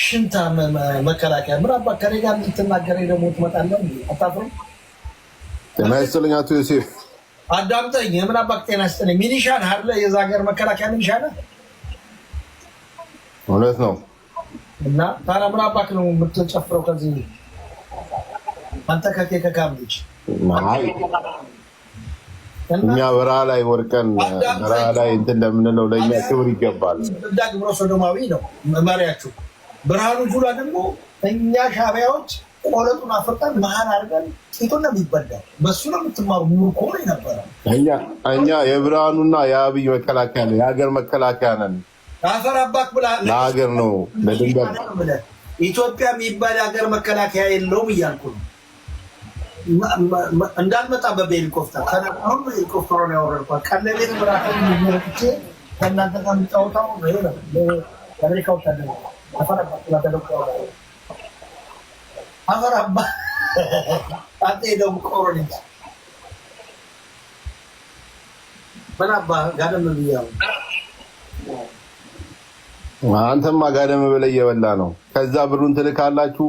ሽንታ መከላከያ ምን አባ ከእኔ ጋር የምትናገረኝ ደግሞ ትመጣለህ? አታፍርም? ጤና ይስጥልኝ አቶ ዮሴፍ። አዳምጠኝ። የምን አባክ ጤና ይስጥልኝ። ሚሊሻ ነህ አይደለ? የዛ ሀገር መከላከያ ሚሊሻ ነህ። እውነት ነው። እና ታዲያ ምን አባክ ነው የምትጨፍረው? ከዚህ አንተ ከካም ልጅ እኛ በረሃ ላይ ወርቀን በረሃ ላይ እንትን እንደምንለው ለእኛ ክብር ይገባል። ግብረ ሶዶማዊ ነው መሪያችሁ። ብርሃኑ ጁላ ደግሞ እኛ ሻዕቢያዎች ቆለጡን አፍርጠን መሀል አድርገን ቂጡን ነው የሚበላው። በሱ ነው የምትማሩ። ምርኮ ነው የነበረ። እኛ የብርሃኑና የአብይ መከላከያ ነን፣ የሀገር መከላከያ ነን። አፈር አባክ ብላ ለሀገር ነው ለድንበር። ኢትዮጵያ የሚባል የሀገር መከላከያ የለውም እያልኩ ነው። እንዳልመጣ በሄሊኮፕተር አሁን ሄሊኮፕተሩን ያወረድኳት ቀለቤት ብራትን ሚረጥቼ ከእናንተ ጋር የሚጫወታው የአሜሪካ ወታደር አፈር አባክ ብላ ተደቆ አፈር አባ አንተ የደንቆሮ ልጅ ምን አባ ጋደም ብያለሁ። አንተማ ጋደም ብለህ እየበላ ነው። ከዛ ብሩን ትልካላችሁ፣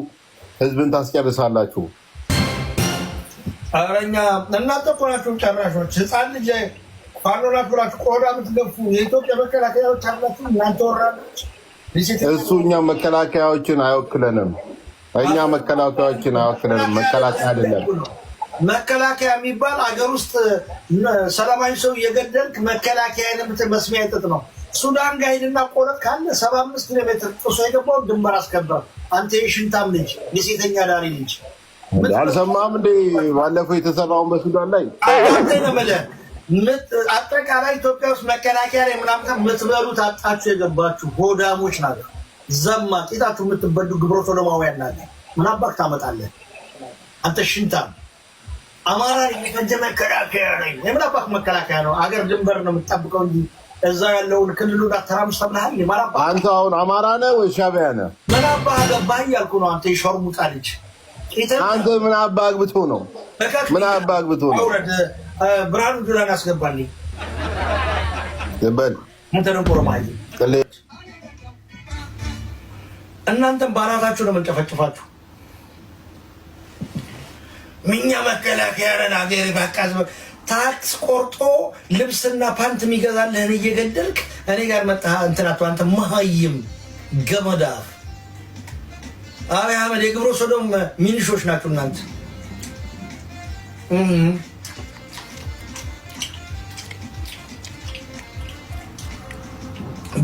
ህዝብን ታስጨርሳላችሁ። ኧረ እኛ እናንተ እኮ ናችሁ ጨራሾች። ህፃን ልጅ ፋኖ ናት ብላችሁ ቆዳ የምትገፉ የኢትዮጵያ መከላከያዎች አላችሁ እናንተ ወራዶች። እሱ እኛ መከላከያዎችን አይወክለንም። እኛ መከላከያዎችን አይወክለንም። መከላከያ አይደለም። መከላከያ የሚባል አገር ውስጥ ሰላማዊ ሰው እየገደልክ መከላከያ መስሚያ ጥጥ ነው። ሱዳን ጋር ሂድና ቆረጥ ካለ 75 ኪሎ ሜትር ጥሶ የገባው ድንበር አስከበር። አንተ የሽንታም ልጅ የሴተኛ ዳሪ ልጅ አልሰማህም እንዴ? ባለፈው የተሰራውን በሱዳን ላይ አጠቃላይ ኢትዮጵያ ውስጥ መከላከያ ላይ ምናምን የምትበሉት አጣችሁ የገባችሁ ሆዳሞች ናቸው። ዘማ ጤታችሁ የምትበሉ ግብረ ሶዶማውያን ናቸው። ምን አባክ ታመጣለህ አንተ ሽንታም? አማራ የፈጀ መከላከያ ነኝ። የምን አባክ መከላከያ ነው? አገር ድንበር ነው የምትጠብቀው እንጂ እዛ ያለውን ክልሉን አተራምስ ተብለሃል። አንተ አሁን አማራ ነህ ወይ ሻዕቢያ ነህ? ምን አባህ ገባህ እያልኩ ነው። አንተ የሸርሙጣ ልጅ አንተ ምን አባህ አግብቶ ነው? ምን አባህ አግብቶ ነው? ብርሃኑ ጁላን አስገባልኝ። በል አንተ ደንቆሮ መሀይም። እናንተም በአናታችሁ ነው የምንጨፈጭፋችሁ። እኛ መከላከያ ነን። አገር በቃ ታክስ ቆርጦ ልብስና ፓንት የሚገዛልህን እየገደልክ እኔ ጋር መጣህ እንትን አትበል። አንተ መሀይም ገመዳፍ አብይ አህመድ የግብረ ሶዶም ሚኒሾች ናቸው እናንተ።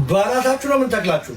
በአናታችሁ ነው የምንተክላችሁ።